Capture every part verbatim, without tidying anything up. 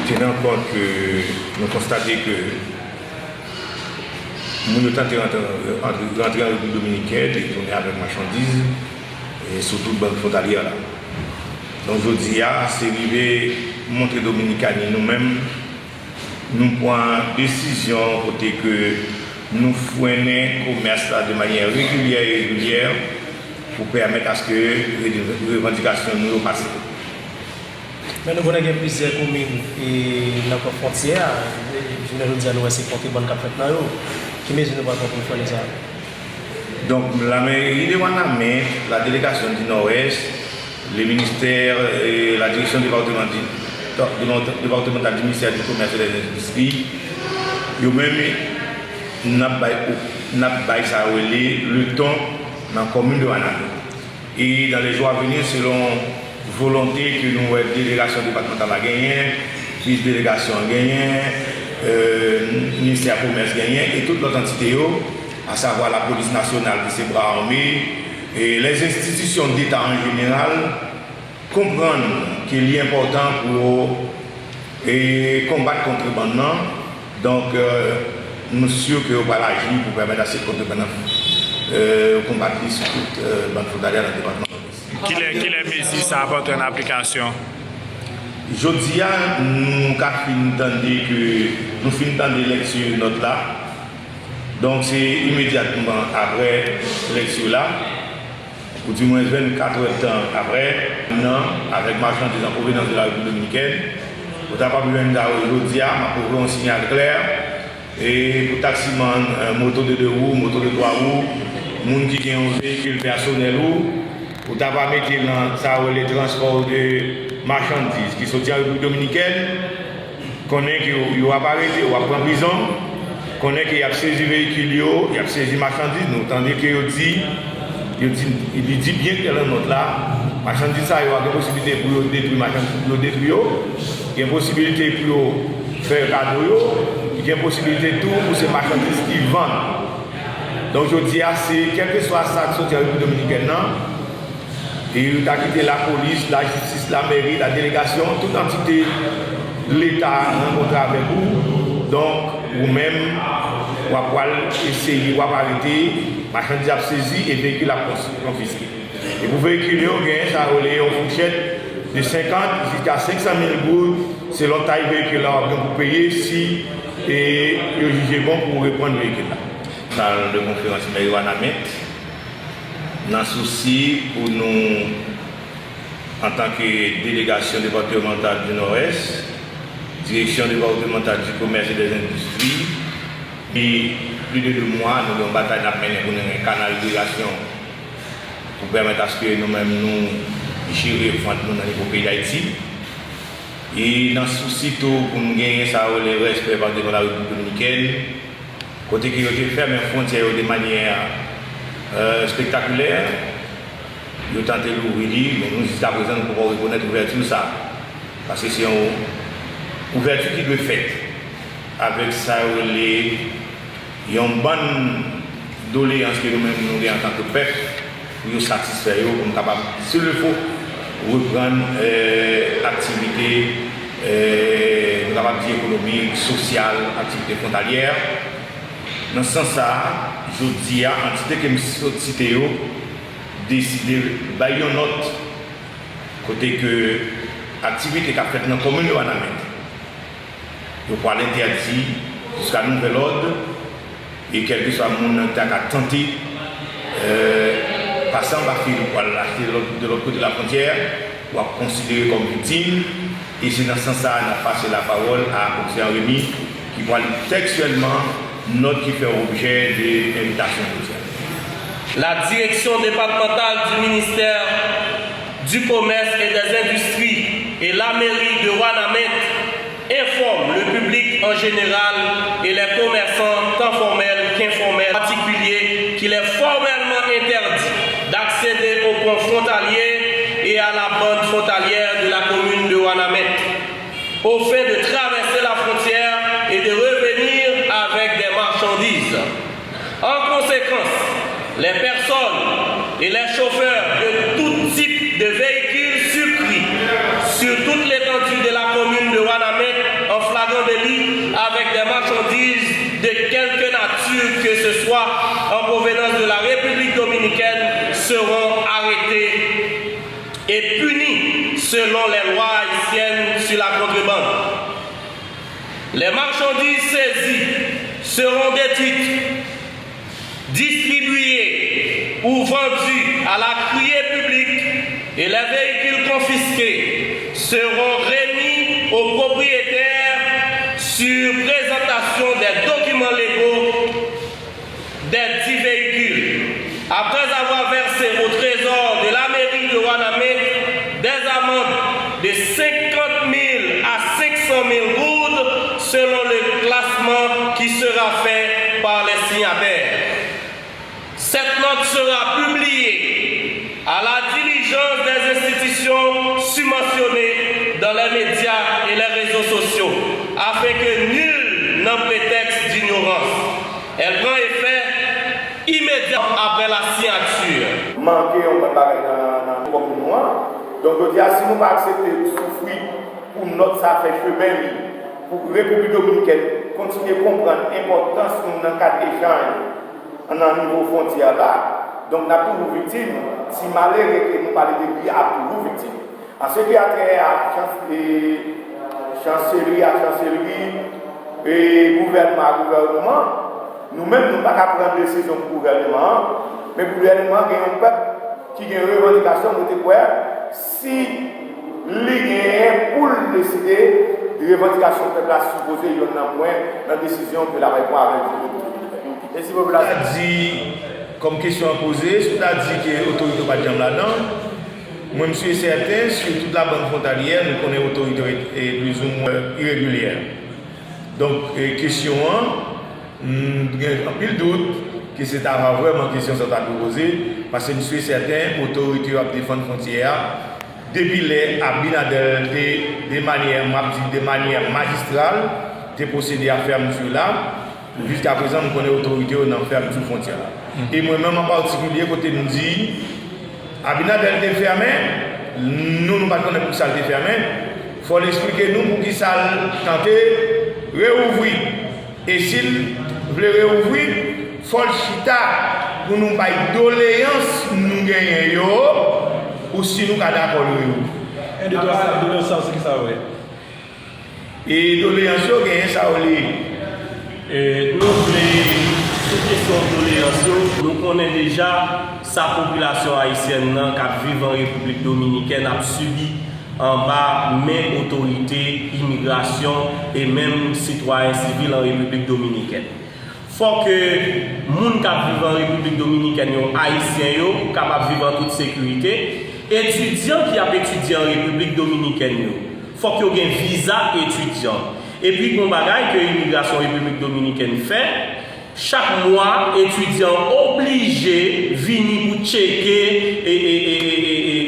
Tenan kont ke nou konstate ke moun yo tante rantre, rantre, rantre an Repiblik Dominikèn e tounen avèk machandiz e sou tout bann fwontalyè la. Donk, jodi a, se rive montre Dominikani nou menm, nou pran desizyon kote ke nou frennen komès la de manyè regilyè e regilyè pou pèmèt aske re-, revandikasyon nou yo pase. Men nou konnen gen plizyè komin e nan fwontyè a, jounen jodi a nou wè se kontrebann k ap fèt nan yo. Ki mezi nou pran pou frennen sa? Donk, la mairie de Wanament, la délégation du Nord-Est, le ministère, euh, la direction départementale du, départementale du ministère du Commerce et des Industries, yo menm, n ap bay, n ap bay sa yo rele le ton nan komin de Wanament. E dans les jours à venir, selon volonte ke nou wè delegasyon depatmantal la genyen, vis delegasyon an genyen, euh, ministè komès genyen, e tout lòt antite yo, à savoir la police nationale ki se bra ame, e les institutions d'État en général, konprann ke li enpòtan pou yo e konbat kontrebann nan. Donk, euh, nou si ke yo pral aji pou pèmèt aske kontrebann nan, euh, konbat li sou tout, euh, bann fwontalyè nan depatman Nòdès. Kilè, kilè mezi sa ap antre an aplikasyon? Jodi a, nou ka fin tande ke, nou fin tande lèkti nòt la. Donk, se imedyatman apre lèkti la, pou di mwens vennkat èdtan apre, nan, avèk machandiz an pwovenans de la Repiblik Dominikèn, ou ta kapab jwenn sa yo jodi a, m ap voye yon siyal klè, e pou taksimann, euh, moto de de wou, moto de twa wou, moun ki gen yon veyikil pèsonèl ou, ou ta va mete nan sa yo rele transpò de machandiz ki soti an Repiblik Dominikèn, konnen ke yo, yo ap arete, yo ap pran prizon, konnen ke y ap sezi veyikil yo, y ap sezi machandiz, nou tande ke yo di, yo di, li di byen klè nan nòt la, machandiz sa yo a gen posiblite pou yo detwi machandiz, pou yo detwi yo, gen posiblite pou yo fè kado yo, gen posiblite tou pou se machandiz ki vann. Donk, jodi a, se kèlkeswa sa k soti an Repiblik Dominikèn nan, e yo ta kite lapolis, lajistis, lameri, ladelegasyon, tout antite Leta rankontre avèk ou. Donk, ou menm, w ap pral eseye, w ap arete, machandiz ap sezi e veyikil ap kons-, konfiske. E pou veyikil yo, gen sa yo rele yon fouchèt de senkant jiska senk san mil goud, selon tay veyikil la w ap gen pou peye si, e, yo jije bon pou reprann veyikil la. Sal de konferans meri Wanament, nan sousi pou nou, antanke delegasyon depatmantal di Nòdès, direksyon depatmantal di komès e dè endistri, depi plis de de mwa, nou gen yon batay n ap mennen pou nou gen kanal irigasyon pou pèmèt aske nou menm nou jere vant nou nan nivo peyi Dayiti. E nan sousi tou pou nou genyen sa yo rele respè pa devan la Repiblik Dominikèn, kote ke yo te fèmen fwontyè yo de manyè, euh, espektakilè, yo tante louvri li, men nou jiskaprezan nou poko rekonèt ouvèti sa. Paske se yon ouvèti ki dwe fèt avèk sa yo rele yon bann doleyans ke nou menm nou gen antanke pèp, pou yo satisfè yo, pou nou kapab, s'il le faut, reprann, euh, aktivite, euh, nou kapab di ekonomik, sosyal, aktivite fwontalyè. Nan sans sa a, jodi a, antite ke m sot site yo, deside bay yon nòt kote ke aktivite k ap fèt nan komin de Wanament, yo pral entèdi jiska nouvèl òd, e kèlkeswa moun nan ta ka tante, euh, pase anba fil pou al achte lòt, de lòt kote lafwontyè, w ap konsidere kòm viktim, e se nan sans sa a n ap pase lapawòl a Komisè Remy, ki pral li tèkstyèlman nòt ki fè objè de envitasyon jodi a. La direction départementale du ministère du Commerce et des Industries et la mairie de Wanament informent le public en général et les commerçants, tant formels qu'informels, en particulier, qu'il est formellement interdit d'accéder aux ponts frontaliers et à la bande frontalière de la commune de Wanament, au fin de traverser la frontière et de revenir avec des marchandises. En conséquence, les personnes et les chauffeurs de tout type de véhicule circulent sur toute l'étendue de la commune de Wanament selon les lois haïtiennes sur la contrebande. Les marchandises saisies seront détruites, distribuées ou vendues à la criée publique et les véhicules confisqués seront remis aux propriétaires sur présentation des documents légaux des dix véhicules, après avoir versé au trésor de la mairie de Wanament des amendes de cinquante mille à cinq cent mille gourdes selon le classement qui sera fait par les signataires. Cette note sera publiée à la diligence des institutions subventionnées dans les médias et les réseaux sociaux, afin que nul n'en prétexte d'ignorance. Elle prend effet immédiatement après la signature. Manke yon bann bagay nan nan komin nou an. Donk jodi a si nou pa aksepte soufri pou nòt sa fè chemen li, pou Repiblik Dominikèn kontinye konprann enpòtans nou nan kad echanj nan nivo fwontyè la, donk n ap toujou viktim. Ti malere ke nou pale de li a ap toujou viktim. An se ki a trè a chans e chanselri a chanselri e gouvènman a gouvènman, nou menm nou pa ka pran desizyon pou gouvènman an, men gouvènman an gen yon pèp ki gen revandikasyon, mwen te kwè si li genyen pou l deside, revandikasyon pèp la sipoze yonn nan pwen nan desizyon ke l ap pran avèk Repiblik Dominikèn. Mèsi popilasyon. Di kòm kesyon an poze, si w ta di ke otorite yo pa t janm ladan, mwen m si e sèten, si tout labann fwontalyè, nou konnen otorite yo ret plizoumwen iregilye. Donk kesyon an, m gen anpil dout ke se ta va vrèman kesyon sa ta dwe poze, paske m si e sèten otorite yo ap defann fwontyè a depi lè Abinader te, de manyè, m ap di de manyè majistral, te pwosede a fèmti la. Jiskaprezan, m konnen otorite yo nan fèmti fwontyè la. E mwen menm an patikilye, kote m di Abinader te fèmen, nou, nou pa t konnen poukisa l te fèmen, fò l eksplike nou poukisa l tante reouvri. E si l vle reouvri, fò l chita pou nou bay doleyans nou genyen yo, pou si nou ka dakò l reouvri. En de twa sa, de twa sa, se ki sa w wè? E doleyans yo genyen sa yo li ye. Nou vle, sou kesyon doleyans yo, nou konnen deja sa popilasyon ayisyèn nan k ap viv an Repiblik Dominikèn ap sibi anba men otorite imigrasyon e menm sitwayen sivil an Repiblik Dominikèn. Fò ke moun k ap viv an Repiblik Dominikèn yo, Ayisyen yo, kapab viv an tout sekirite. Etidyan ki ap etidye an Repiblik Dominikèn yo, fòk yo gen viza etidyan. Epi gon bagay ke imigrasyon Repiblik Dominikèn fè, chak mwa etidyan oblije vini pou tcheke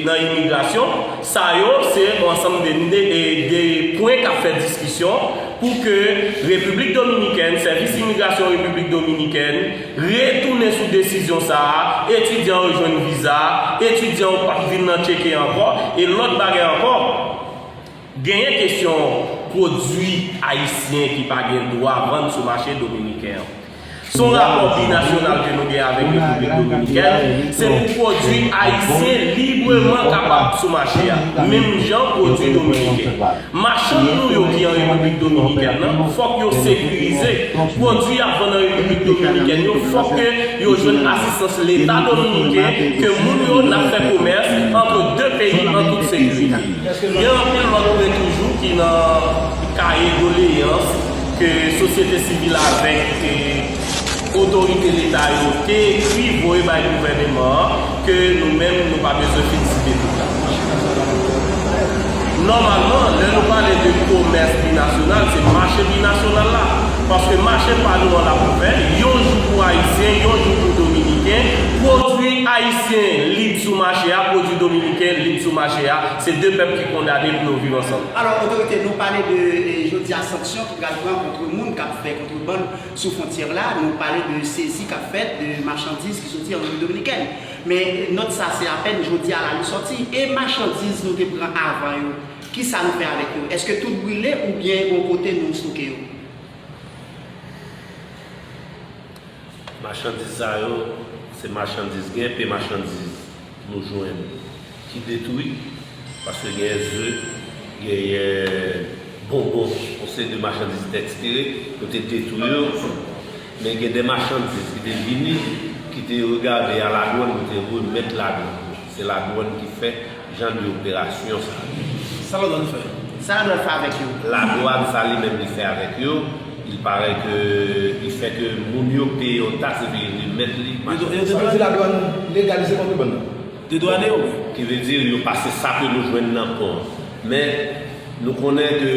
nan imigrasyon. Sa yo se yon ansanm de, de, de pwen k ap fè diskisyon pou ke Repiblik Dominikèn, sèvis imigrasyon Repiblik Dominikèn, retounen sou desizyon sa a, etidyan yo jwenn viza, etidyan yo p ap vin nan tcheke ankò, e lòt bagay ankò. Genyen kesyon pwodui ayisyen ki pa gen dwa vann sou mache dominiken an. Se yon rapò binasyonal ke nou gen avèk Repiblik Dominikèn, se pou pwodui ayisyen libreman kapab sou mache a, menm jan pwodui dominiken. Machann nou yo ki an Repiblik Dominikèn nan, fòk yo sekirize. Pwodui y ap vann an Repiblik Dominikèn yo, fòk ke yo jwenn asistans Leta dominiken, ke moun yo n ap fè komès antre de peyi an tout sekirite. Gen anpil lòt pwen toujou ki nan kaye doleyans ke sosyete sivil avèk otorite Leta yo te ekri voye bay gouvèneman an, ke nou menm nou pa bezwen fin site tout la. Nòmalman, lè nou pale de komès binasyonal, se mache binasyonal la. Paske mache pa nou an l ap ouvè, yon jou pou Ayisyen, yon jou pou Dominiken. Pwodui ayisyen lib sou mache a, pwodui dominiken lib sou mache a. Se de pèp ki kondane pou yo viv ansanm. Alò, otorite, nou pale de jodi a sanksyon ki pral pran kont moun k ap fè kontrebann sou fwontyè la. Nou pale de sezi k ap fèt de machandiz ki soti an Repiblik Dominikèn. Men nòt sa se apèn jodi a la li sòti. E machandiz nou te pran avan yo, kisa nou fè avèk yo? Èske tout brile oubyen yon kote nou stoke yo? Machandiz sa yo, se machandiz gen, pe machandiz nou jwenn ki detwi. Paske genyen ze, genyen bonbon, yon seri de machandiz ki te ekspire, yo te detwi yo. Men gen de machandiz ki te vini, ki te regade a ladwann, yo te remèt ladwann. Se ladwann ki fè jan de operasyon sa. Sa ladwann fè? Sa ladwann fè avèk yo? Ladwann sa li menm li fè avèk yo, il paraît que li fè ke moun yo peye yon taks epi remèt li. Yo, yo, sa vle di ladwann legalize kontrebann nan? Dedwane yo. Ki vle di yo pase sa ke nou jwenn nan pò. Men nou konnen ke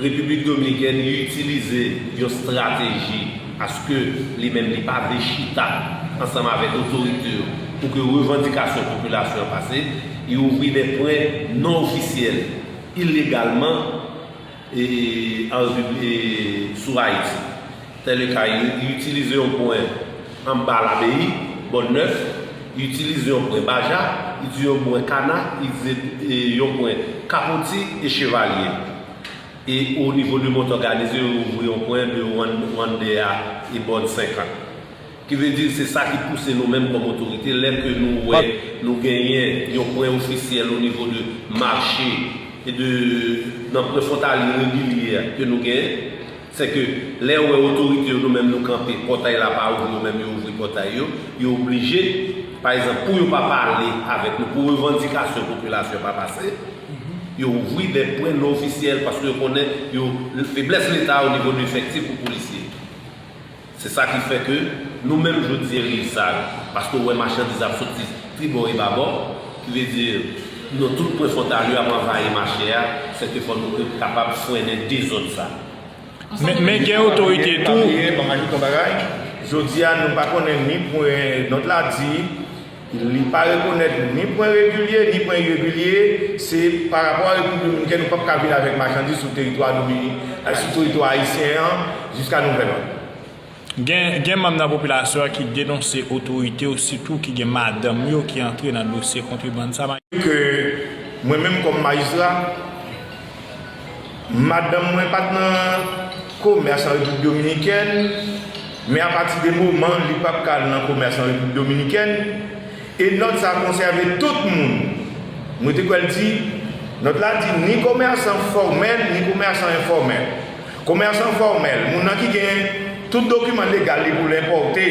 Repiblik Dominikèn itilize yon estrateji paske li menm li pa vle chita ansanm avèk otorite yo pou ke revandikasyon popilasyon an pase, li ouvri de pwen non ofisyèl, ilegalman, e, an Repibli-, e, sou Ayiti. Tèl le ka, li, li itilize yon pwen anba Labeyi, Bòn Nèf, li itilize yon pwen Baja, li itilize yon pwen Kana, li itilize, e, yon pwen Kapoti e Chevalye. E o nivo de Mont Òganize, yo ouvri yon pwen de Wan-, Wandè a e Bòn Senkant. Ki vle di, se sa ki pouse nou menm kòm otorite, lè ke nou wè nou genyen yon pwen ofisyèl o nivo de mache e de, nan pwen fwontalye regilye ke nou genyen, se ke lè yo wè otorite yo, nou menm nou kanpe, pòtay la pa ouvri, yo menm yo ouvri pòtay yo, yo oblije, pa egzanp, pou yo pa pale avèk nou, pou revandikasyon popilasyon pa pase, yo ouvri de pwen non ofisyèl, paske yo konnen yo, feblès Leta o nivo de efektif pou polisye. Se sa ki fè ke nou menm jodi a li sa, paske w wè machandiz ap soti tribò e babò, ki vle di nan tout pwen fwontalye ap anvayi mache a, se ke fò nou kapab frennen dezòd sa. Men, men gen otorite tou. Ban m ajoute yon bagay. Jodi a, nou pa konnen ni pwen, nòt la di, li pa rekonèt ni pwen regilye, ni pwen iregilye. Se pa rapò a Repiblik Dominikèn, nou p ap ka vin avèk machandiz sou teritwa domini-, sou teritwa ayisyen an, jiska nouvèl òd. Gen, gen manm nan popilasyon an ki denonse otorite yo, sitou ki gen madanm yo ki antre nan dosye kontrebann sa. Ke mwen menm kòm majistra, madanm mwen pa t nan komès an Repiblik Dominikèn, men apati de moman li p ap ka al nan komès an Repiblik Dominikèn, e nòt sa konsève tout moun. Mwen te kwè l di, nòt la di ni komèsan fòmèl, ni komèsan enfòmèl. Komèsan fòmèl, moun nan ki gen tout dokiman legal li pou l enpòte,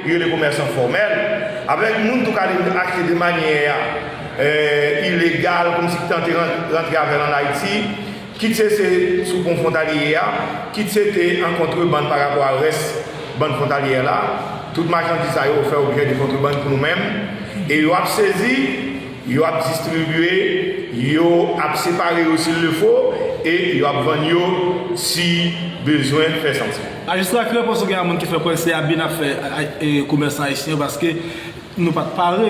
li rele komèsan fòmèl. Avèk moun tou ka achte de manyè, e, ilegal, kòmsi ki tante ran-, rantre avè l ann Ayiti, kit se, se sou pon fwontalye a, kit se te an kontrebann pa rapò a rès bann fwontalye la, tout machandiz sa yo fè objè de kontrebann pou nou menm, e yo ap sezi, yo ap distribye, yo ap separe yo si l le fo, e yo ap vann yo si bezwen fè santi. Majistra, ki repons ou gen a moun ki fè kwè se Abin ap fè, a, a, e, komèsan ayisyen yo, paske nou pa t pare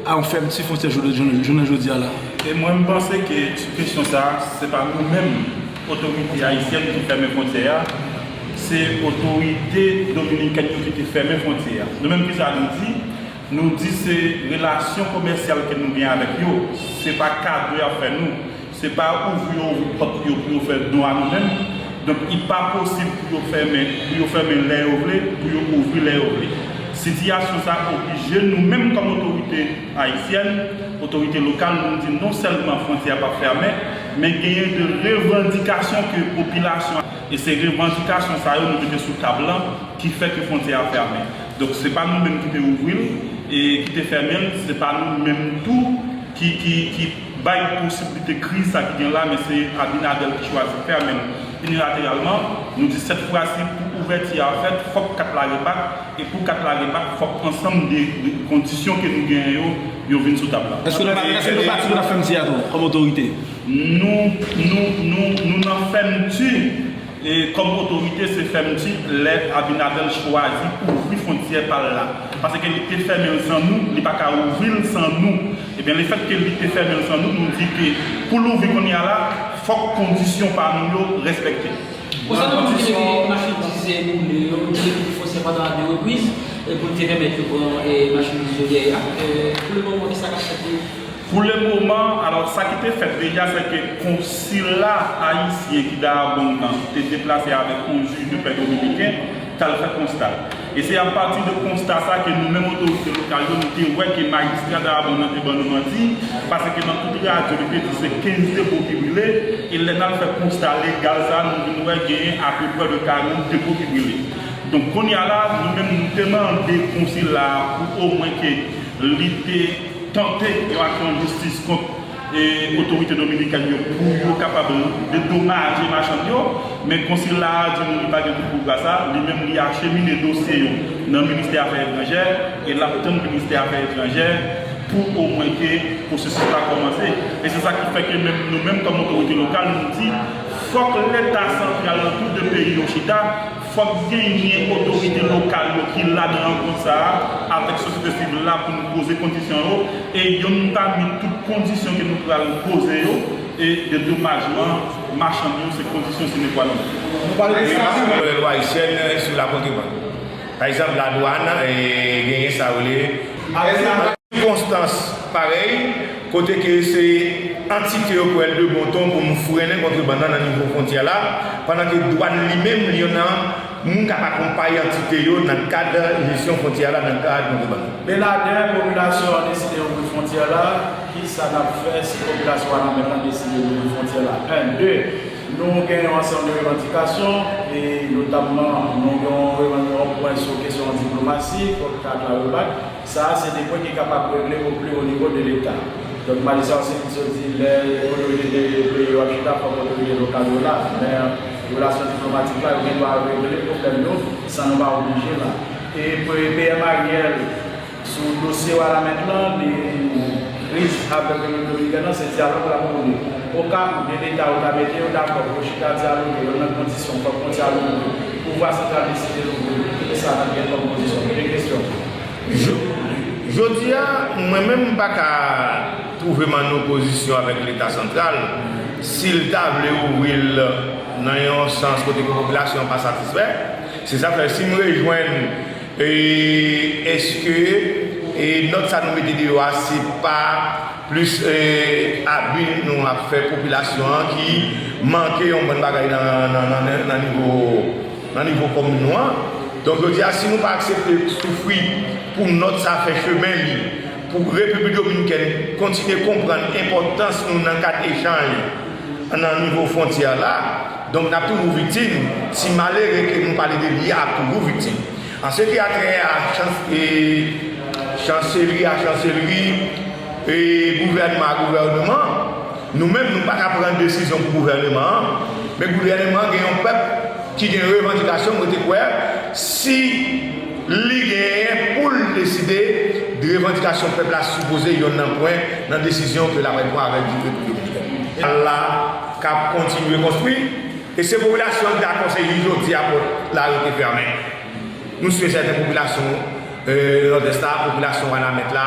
a yon fèmti fwontyè jounen, jounen, jounen jodi a la? E mwen, m panse ke sou kesyon sa a, se pa nou menm, otorite ayisyèn, ki fèmen fwontyè a, se otorite dominikèn yo ki te fèmen fwontyè a. Nou menm, kisa nou di? Nou di se relasyon komèsyal ke nou gen avèk yo, se pa kado y ap fè nou. Se pa ouvri yo ouvri pòt yo pou yo fè don a nou menm. Donk, li pa posib pou yo fèmen, pou yo fèmen lè yo vle, pou yo ouvri lè yo vle. Sitiyasyon sa a oblije nou menm kòm otorite ayisyèn, otorite lokal, nou di non sèlman fwontyè a p ap fèmen, men genyen de revandikasyon ke popilasyon, e se revandikasyon sa yo nou mete sou tab lan ki fè ke fwontyè a fèmen. Donk, se pa nou menm ki te ouvri l e ki te fèmen l, se pa nou menm tou ki, ki, ki bay posiblite kriz sa ki gen la, men se Abinader ki chwazi fèmen l inilateralman. Nou di sèt fwa si pou ouvèti a fèt, fòk kat la rebak, e pou kat la rebak, fòk ansanm de, de kondisyon ke nou genyen yo, yo vin sou tab la. Èske nou pa, èske nou pati pou n ap fèmti a tou, kòm otorite? Nou, nou, nou, nou nan fèmti. E kòm otorite, se fèmti lè Abinader chwazi ouvri fwontyè pa l la. Paske li te fèmen l san nou, li pa ka ouvri l san nou. Ebyen, lefètke li te fèmen l san nou, nou di ke pou l ouvri kounye a la, fòk kondisyon pa nou yo respekte. Konsènan moun ki te gen machandiz boule yo, ki te kite fwontyè pandan a de repriz, e pou l te pèmèt yo pran, e, machandiz yo dèyè a, e, pou le moman, kisa k ap fèt? Pou le moman, alò, sa ki te fèt deja, se ke konsila ayisyen ki Dayabong nan te deplase avèk yon jij de pè dominiken, t al fè konsta. E se apati de konsta sa ke nou menm otorite lokal yo, nou te wè ke majistra Dayabon nan te ban nou manti, paske nan tout radyo, li te di se kenz depo ki brile, e lè n al fè konsta legal sa, nou vin wè genyen apeprè de karant depo ki brile. Donk, kounye a la, nou menm, nou te mande konsila a pou omwen ke li te tante yon aksyon jistis kont e otorite dominikèn yo pou yo kapab dedomaje machann yo, men konsil la di nou li pa gen tout pouvwa sa, li menm li achemine dosye yo nan ministè afè etranjè, e l ap tann ministè afè etranjè pou omwen ke pwosesis la kòmanse. E se sa ki fè ke menm nou menm kòm otorite lokal, nou di fòk leta santral nan tou de peyi yo chita, fòk genyen otorite lokal yo ki la nan rankont sa a avèk sosyete sivil la pou nou poze kondisyon yo, e yonn pami tout kondisyon ke nou pral poze yo, e dedomajman machann yo se kondisyon sine qua non. Nou pale de sa. Lwa ayisyèn sou la kontrebann. Pa egzanp, ladwàn, e, genyen sa yo rele sikonstans parèy, kote ke se antite yo pral de bon ton pou nou frennen kontrebann nan nan nivo fwontyè la, pandan ke dwàn li menm, li nan moun k ap akonpaye antite yo nan kad jesyon fwontyè la, nan kad kontrebann. Men ladan popilasyon an deside ouvri fwontyè la, ki sa n ap fè si popilasyon Wanament lan deside ouvri fwontyè la? En, de, nou gen yon ansanm de revandikasyon, e notamman nou gen yon revan-, yon pwen sou kesyon diplomasi, fòk ta klaribat. Sa a se de pwen ki kapab regle o pli wo nivo de Leta. Donk, majistra yo se ki sot di lè otorite de peyi yo ap chita, fòk otorite lokal yo la. Men relasyon diplomatik la, yo gen dwa regle pwoblèm yo san nou pa oblije la. E P M Ariel, sou dosye Wanament lan, li risk avèk Repiblik Dominikèn nan, se dyalòg l ap pwone. Oka pou de Leta yo ta mete yo dakò pou yo chita dyaloge, yo nan kondisyon, fòk yon dyalòg ouvri. Pouvwa santral deside louvri. Ki sa n ap gen kòm kondisyon? De kesyon. Jo-, jodi a, mwen menm m pa ka twouve m an opozisyon avèk Leta santral. Si l ta vle ouvri l nan yon sans kote ke popilasyon an pa satisfè, se sa fè si m rejwenn, e, èske, e, nòt sa nou mete deyò a, se pa plis, e, abi nou ap fè popilasyon an ki manke yon bann bagay nan, nan, nan, nan nivo, nan nivo kòm nou an. Donk, jodi a, si nou pa aksepte soufri pou nòt sa fè chemen li, pou Repiblik Dominikèn kontinye konprann enpòtans nou nan kad echanj nan nivo fwontyè la, donk n ap toujou viktim. Si malere ke nou pale de li a ap toujou viktim. An se ki a trè a chans-, e, chanselri a chanselri, e, gouvènman a gouvènman, nou menm nou pa ka pran desizyon pou gouvènman an, men gouvènman an gen yon pèp ki gen revandikasyon, mwen te kwè, si li genyen pou l deside, revandikasyon pèp la sipoze yonn nan pwen nan desizyon ke l ap pran avèk Repiblik Dominikèn. Kanal la k ap kontinye konstwi, e se popilasyon an ki ta konseye jodi a pòt la rete fèmen. Nou swete sèten popilasyon, e, Nòdès la, popilasyon Wanament la,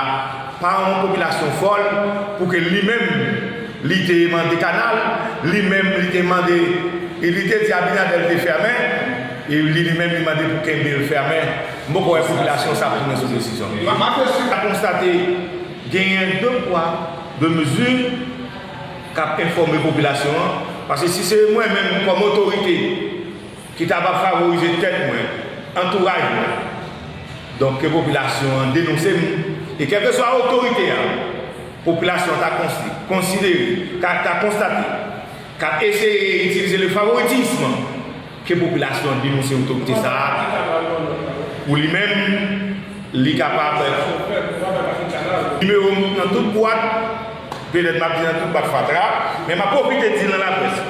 pa yon popilasyon fòl pou ke li menm li te mande kanal, li menm li te mande, e li te di Abinader te fèmen, e li, li menm li mande pou kenbe l fèmen. M poko wè popilasyon sa ap tounen sou desizyon. M a konstate genyen de pwa, de mezi k ap enfòme popilasyon an, paske si se mwen menm kòm otorite ki ta va favorize tèt mwen, antouraj mwen. Donk, ke popilasyon an denonse m, e kèlkeswa otorite a, popilasyon an ta konsi-, konsidere, ka, ta konstate, ka eseye itilize le favoritisme, ke popilasyon an denonse otorite sa a, pou li menm, li kapab. Nimewo m nan tout bwat, petèt m ap di nan tout bwat fatra, men m ap pwofite di l nan laprès.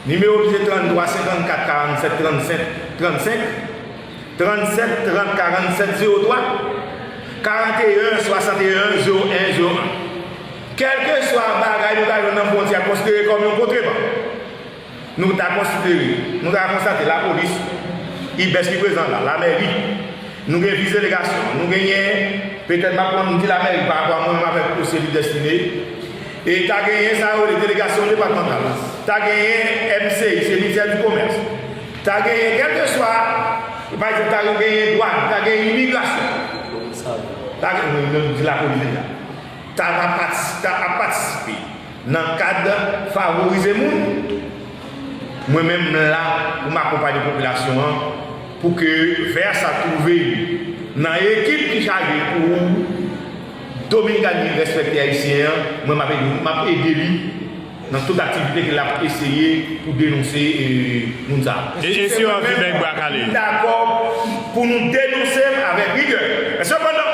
Nimewo m se tranntwa senkannkat karannsèt trannsenk trannsenk, trannsèt trant karannsèt zewo twa, karanteyen swasanteyen zewo en zewo en. Kèlkeswa bagay nou ta jwenn nan fwontyè konsidere kòm yon kontrebann, nou ta konsidere, nou ta konstate lapolis, IBES ki prezan la, lamèri, nou gen vis delegasyon, nou genyen, petèt m ap pran, m di lamèri pa rapò a mwen menm avèk dosye Lidès Tine, e ta genyen sa yo rele delegasyon depatmantal, ta genyen M C I, se Ministè di Komès, ta genyen kèlkeswa, pa egzanp, ta genyen dwàn, ta genyen imigrasyon, ta genyen, m di lapolis deja. Ta va pati-, ta ap patisipe nan kad favorize moun. Mwen menm, m la pou m akonpaye popilasyon an, Pou ke vè sa twouve li nan ekip ki chaje pou Dominikani respekte Ayisyen an, mwen m ap ede, m ap ede li nan tout aktivite ke l ap eseye pou denonse, e, moun sa a. E, e si yo anvi bèk bra kale? M dakò pou nou denonse l avèk rigè. Men sepandan,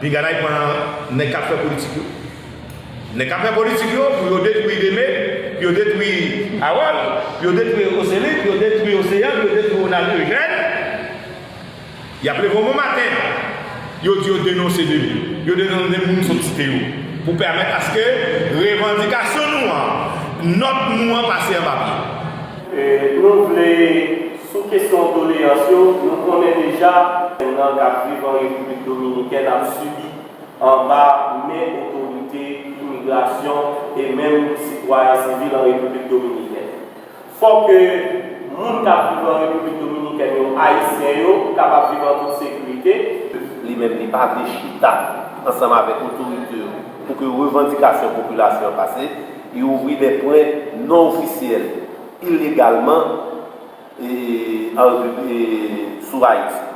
piga n al pran nèg k ap fè politik yo. Nèg k ap fè politik yo, pou yo detwi Deme, pou yo detwi Harold, pou yo detwi Oceline, pou yo detwi Ocean, pou yo detwi Ronald Eugène, y ap leve yon bon maten, yo di yo denonse Deme, yo denonse moun sot site yo, pou pèmèt aske revandikasyon nou an, nòt nou an pase anba pye. E, nou vle, sou kesyon doleyans yo, nou konnen deja, moun k ap viv an Repiblik Dominikèn ap sibi anba men otorite imigrasyon e menm sitwayen sivil an Repiblik Dominikèn. Fò ke moun k ap viv an Repiblik Dominikèn yo, Ayisyen yo, kapab viv an tout sekirite. Li menm, li pa vle chita ansanm avèk otorite yo pou ke revandikasyon popilasyon an pase. Li ouvri de pwen non ofisyèl, ilegalman, e, an Repiblik, e, sou Ayiti.